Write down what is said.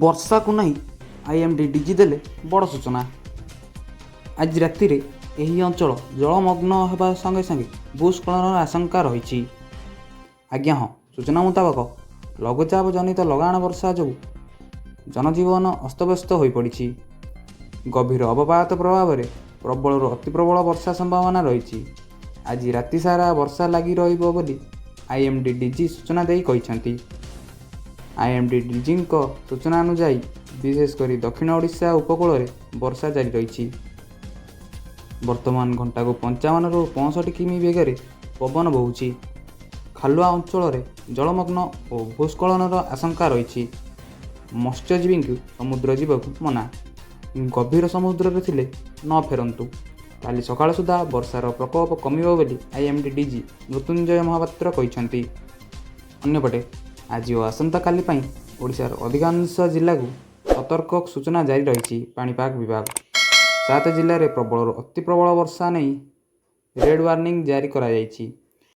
ବର୍ଷାକୁ ନେଇ IMD DG ଦେଲେ ବଡ଼ ସୂଚନା। ଆଜି ରାତିରେ ଏହି ଅଞ୍ଚଳ ଜଳମଗ୍ନ ହେବା ସଙ୍ଗେ ସଙ୍ଗେ ଭୂସ୍ଖଳନର ଆଶଙ୍କା ରହିଛି। ଆଜ୍ଞା ହଁ, ସୂଚନା ମୁତାବକ ଲଘୁଚାପ ଜନିତ ଲଗାଣ ବର୍ଷା ଯୋଗୁଁ ଜନଜୀବନ ଅସ୍ତବ୍ୟସ୍ତ ହୋଇପଡ଼ିଛି। ଗଭୀର ଅବପାତ ପ୍ରଭାବରେ ପ୍ରବଳରୁ ଅତି ପ୍ରବଳ ବର୍ଷା ସମ୍ଭାବନା ରହିଛି। ଆଜି ରାତି ସାରା ବର୍ଷା ଲାଗି ରହିବ ବୋଲି ଆଇଏମ୍ଡି ଡିଜି ସୂଚନା ଦେଇ କହିଛନ୍ତି। ଆଇଏମ୍ଡି ଡିଜିଙ୍କ ସୂଚନା ଅନୁଯାୟୀ, ବିଶେଷ କରି ଦକ୍ଷିଣ ଓଡ଼ିଶା ଉପକୂଳରେ ବର୍ଷା ଜାରି ରହିଛି। ବର୍ତ୍ତମାନ ଘଣ୍ଟାକୁ 55ରୁ 65 କିମି ବେଗରେ ପବନ ବହୁଛି। ଖାଲୁଆ ଅଞ୍ଚଳରେ ଜଳମଗ୍ନ ଓ ଭୂସ୍ଖଳନର ଆଶଙ୍କା ରହିଛି। ମତ୍ସ୍ୟଜୀବୀଙ୍କୁ ସମୁଦ୍ର ଯିବାକୁ ମନା। ଗଭୀର ସମୁଦ୍ରରେ ଥିଲେ ନ ଫେରନ୍ତୁ। କାଲି ସକାଳ ସୁଦ୍ଧା ବର୍ଷାର ପ୍ରକୋପ କମିବ ବୋଲି ଆଇଏମ୍ଡି ଡିଜି ମୃତ୍ୟୁଞ୍ଜୟ ମହାପାତ୍ର କହିଛନ୍ତି। ଅନ୍ୟପଟେ ଆଜି ଓ ଆସନ୍ତାକାଲି ପାଇଁ ଓଡ଼ିଶାର ଅଧିକାଂଶ ଜିଲ୍ଲାକୁ ସତର୍କ ସୂଚନା ଜାରି ରହିଛି ପାଣିପାଗ ବିଭାଗ। ସାତ ଜିଲ୍ଲାରେ ପ୍ରବଳରୁ ଅତି ପ୍ରବଳ ବର୍ଷା ନେଇ ରେଡ୍ ୱାର୍ଣ୍ଣିଂ ଜାରି କରାଯାଇଛି।